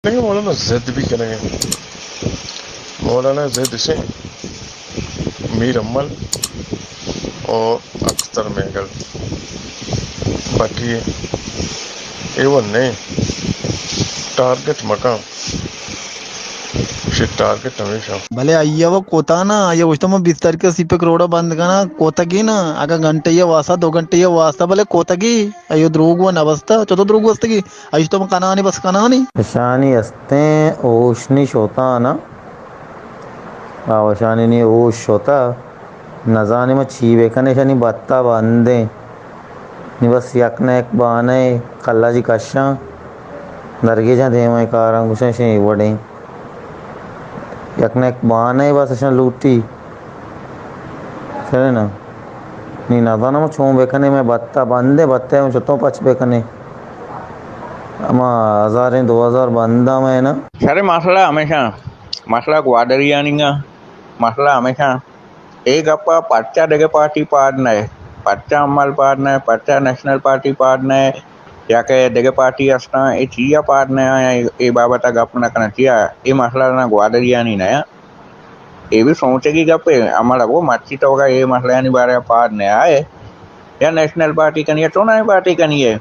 کنگ ءَ، مولانا ضد بھی کنگ ءَ۔ مولانا ضد سے میر امل اور اختر مینگل بٹی اے وہ نہیں ٹارگٹ مکان، شی ٹارگٹ ہمیشہ۔ بلے آئی ءَ و کوتا نا، آئی ءَ گوشتہ من بیست تاریخ ءَ سی پیک روڈ ءَ بند کناں، کوتگی نا، اگاں گھنٹے ءَ واسطہ، دو گھنٹے ءَ واسطہ، بلے کوتگی، آئی ءَ دروگ و نبستہ، چطور دروگ بستگی؟ آئی ءَ گوشتہ من کنانی، بس کنانی۔ اشانی استیں ہوش نی شوتانا، آ اشانی نی ہوش شوتا، نزانی ما چی بکنیں، اشانی بتا بندیں۔ نی بس یک نہ یک بہانہ کلاجی کشاں، درگیجاں دیمائی کاراں گوشاں شیں وڑیں۔ یک نہ یک بہانہ بس اشاں لوٹی۔ سرے نا۔ نی نزاناں ما چون بکنیں، مئے بتا بندیں، بتا ہم چتوں پچ بکنیں۔ ہما ہزاریں دو ہزار بنداں مئے نا۔ سر مسئلہ ہمیشہ، مسئلہ گوادریانی ءَ، مسئلہ ہمیشہ اے گپ ءَ پرچا دگہ پارٹی پاد نہ، پرچا امل پاد نہ، پرچا نیشنل پارٹی پاد نہ، یا کہ دگہ پارٹی ہستاں، اے چیا پاد نہ آیاں، اے، اے بابت ءَ گپ نہ کناں۔ چیا اے مسئلہ نہ گوادریانی نہ، اے بھی سوچگی گپے۔ امل ابو مرچی توکا اے مسئلہانی بارہ ءَ پاد نہ آئے، یا نیشنل پارٹی کنی ہے، چوناہیں پارٹی کنی ہے۔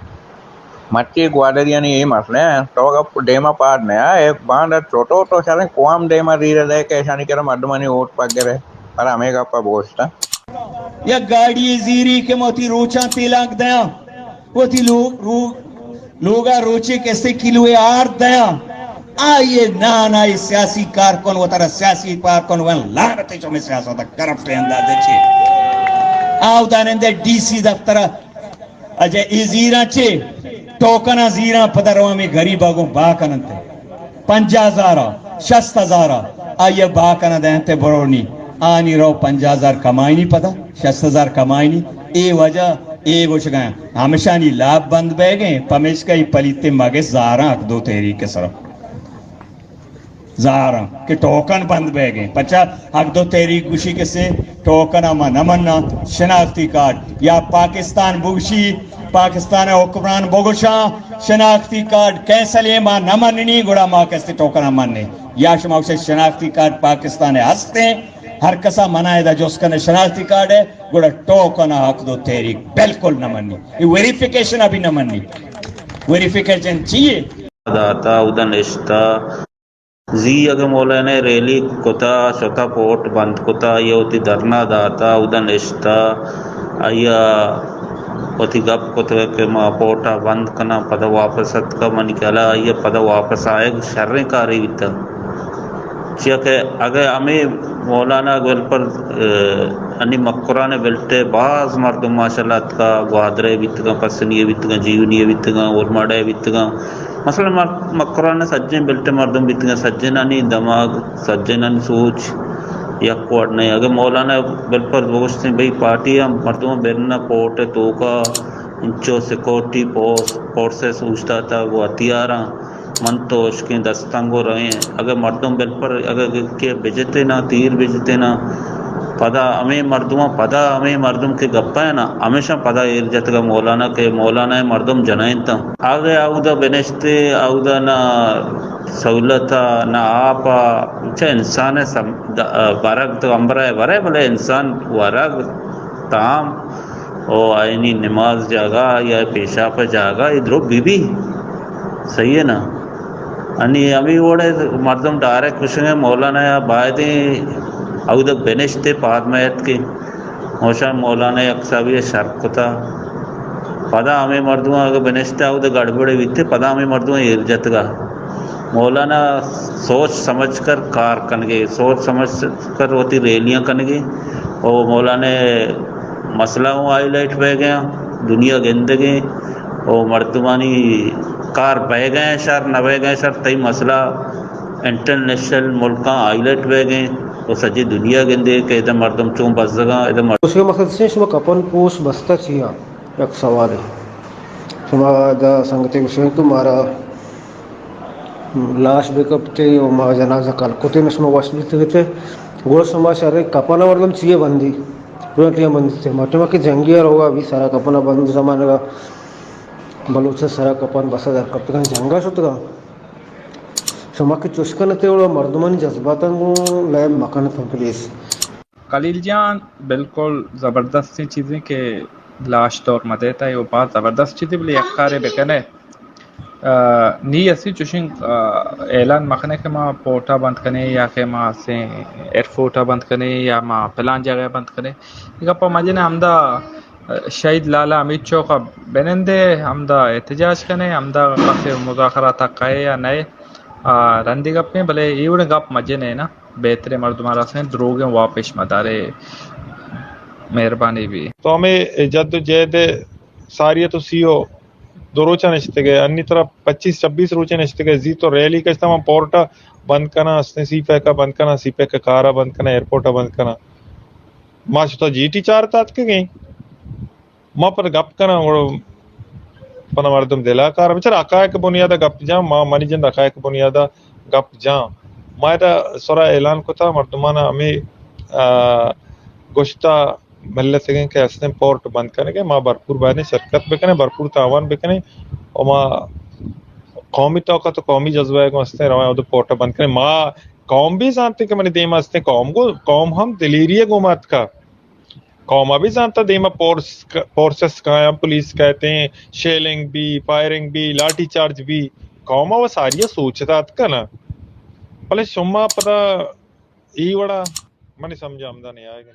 مرچی گوادریانی اے مسئلہ ہیں، توکا دیما پاد نہ آئے، باندا چوٹو تو شریں قوام دیما زیر دے کہ اشانی کرا مردمانی ووٹ پگرے، پر ہمیں گپا بوشتا۔ یک گاڑی زیری کہ موتی روچاں تیلانک دیاں، وتی لو-، رو-، لوگا روچے کسے کلوے آرد دیاں۔ آئیے نان آئی سیاسی کارکن، وترا سیاسی کارکن، وان لعنت شمے سیاست کرپٹ اندازے چے۔ آودانندے ڈی سی دفتر اجے اے زیراں چے؟ ٹوکنا زیراں پدا رواں میں غریبا گوں با کننتے۔ پنجاہ ہزار ءَ، شست ہزار ءَ، آئی ءَ با کنہ دینت برونی، آنی رو پنجاہ ہزار کمائنی پدا، شست ہزار کمائنی، اے وجہ، اے گوشگاں، ہمشانی لاب بند بیگیں، پمیشکا ای پلیتے مگس زاراں حق دو تحریک سرا۔ زاراں کہ ٹوکن بند بیگیں۔ پچا حق دو تحریک گوشی کسے ٹوکن ما نہ مننا، شناختی کارڈ یا پاکستان بگوشی، پاکستان حکمران بگوشاں، شناختی کارڈ کینسل ہے، ما نہ مننی، گڑا ما کسے ٹوکن مننے۔ یا شما گوشے شناختی کارڈ پاکستان ہستیں، ہر کسا منا ادا جست کنے شناختی کارڈ ہے، گڑا ٹوکن حق دو تحریک بالکل نہ مننی۔ یہ ویریفیکیشن ابھی نہ مننی۔ ویریفیکیشن چیے؟ داتا ادا نشتا۔ زی اگہ مولانا ریلی کتا، شتا پورٹ بند کتا، آئی ء وتی دھرنا داتا، اودا نشتا، آئی ء وتی گپ کتگ کہ ما پورٹ ء بند کناں، پدا واپس اتکا، منی خیال ء آئی ء پدا واپس آیگ شریں کارے بیتگ۔ چیا کہ اگہ ہمے مولانا گوالپر، ء، انی مکران ء بلٹ ء باز مردم ماشاءاللہ اتکا، گوادر ء بیتگاں، پسنی ء بیتگاں، جیونی ء بیتگاں، اورماڑہ ء بیتگاں، مثلاً مر-، مکران ء سجیں بلٹ ء مردم بیتگاں، سجنانی دماغ، سجنانی سوچ یک وڑ نہ۔ اگہ مولانا بلپر بگوشتیں بھئی پارٹی ء مردم برنا پورٹ ء توکا انچو سیکورٹی پورس-، فورسز اوشتاتگ و ہتھیاراں، من تو اشکیں دستاں گوں رئیں۔ اگہ مردم بلپر اگہ کہ بجتے نا، تیر بجتے نا، پدا ہمے مردماں، پدا ہمے مردم کہ گپا نا، ہمیشاں پدا ایر جتگا مولانا کہ مولانا ء مردم جنائینتاں۔ اگہ اودا بنشتے، اودا نہ سہولت ء، نہ آپ ء، چہ انسان ء سم-، د-، برگ تو امبرا ء برے، بلے انسان ورگ، تام، او آئینی نماز جاگہ یا پیشاپ جاگہ، اے درو بی بی۔ صحیح ہے نا؟ انی ہمیں وڑے مردم ڈائریکٹ گوشنگے مولانا یا بایدیں اودا بنشتے پاد میت کے۔ موشان مولانا یک حسابی شر کتا۔ پدا ہمیں مردم اگر بنشتے اودا گڑبڑے بیتے، پدا ہمیں مردم ایر جتگا۔ مولانا سوچ سمجھ کر کار کنگے، سوچ سمجھ کر وتی ریلیاں کنگے۔ او مولانا مسئلہ ہوں ہائی لائٹ بہ گیا، دنیا گندگیں، او مردمانی کار بہ گئے شر، نہ بہ گئے شر، تئی مسئلہ انٹرنیشنل ملکاں ہائی لائٹ بہ گئے، او سجی دنیا گندے کہ ادھر مردم چون بزگاں، ادھر مردم اس کا مقصد سے شما کپن پوش بستہ چیا؟ یک سوالے۔ شما دا سنگتے گوشیں تو مارا لاش بہ کپتے و ما جنازہ کل کتے، شما وش بیتگتے۔ گڑا شما شریں کپن مردم چیے بندی؟ گڑا ٹیم بندی تے۔ ما ٹیم کہ جنگی روگا بھی سرا کپن بند زمانگا بلوچ سرا کپن بسا در کپتگاں جنگا شتگاں۔ شما کہ چوش کنت، گڑا مردمانی جذباتاں گوں لیب مکنت ہم، پلیز۔ خلیل جان، بالکل زبردستیں چیزیں کہ لاش دور مہ دیتا، یہ باز زبردست چیزیں، بلے یک کارے بکنے، آ، نی اسی چوشیں، آ، اعلان مکنے کہ ما پورٹا بند کنے یا کہ ما اسیں ایئرپورٹا بند کنے یا ما پلان جگہ بند کنے۔ یہ گپا مجنے ہمدا، آ، شہید لالا امید چوکا بنندے، ہمدا احتجاج کنے، ہمدا کسے مذاکرات کئے یا نئے، آ، رندی گپیں، بلے اے وڑیں گپ مجنے نا۔ بہتریں مردماں رسیں، دروگیں واپش مدارے، مہربانی بی۔ تو ہمیں جد و جہد ساری تو سی و دو روچا نشتگے، انی ترا پچیس چھبیس روچے نشتگے، زی تو ریلی کشتا، من پورٹا بند کنا، استیں سی پیکا بند کنا، سی پیکا کارا بند کنا، ایئرپورٹا بند کنا۔ ما شتا جی ٹی چار تاتکگیں۔ ما پر گپ کناں، گڑا پنا مردم دلا کار۔ بچار حقائق بنیادا گپ جاں، ما منی جند حقائق بنیادا گپ جاں۔ ما ادا سرا اعلان کتا مردمانا ہمیں، آ، گوشتا ملتگیں کہ استیں پورٹ بند کنگے، ما بھرپور بایدیں شرکت بکنیں، بھرپور تعاون بکنیں، و ما قومی توقع تو قومی جذبہ گوں استیں رویں، ادو پورٹ بند کنیں۔ ما قوم بھی زانتے کہ منی دیم استیں، قوم گو، قوم ہم دلیری گوں ماتکا۔ قوم ء بھی زانتا دیما پورس، پورسز کایاں، پولیس کہتے ہیں، شیلنگ بھی، فائرنگ بھی، لاٹھی چارج بھی، قوم ء وہ ساری سوچ دات کنا۔ بلے شما پدا ای وڑا منی سمجھ آمدہ نہیں آئے گا۔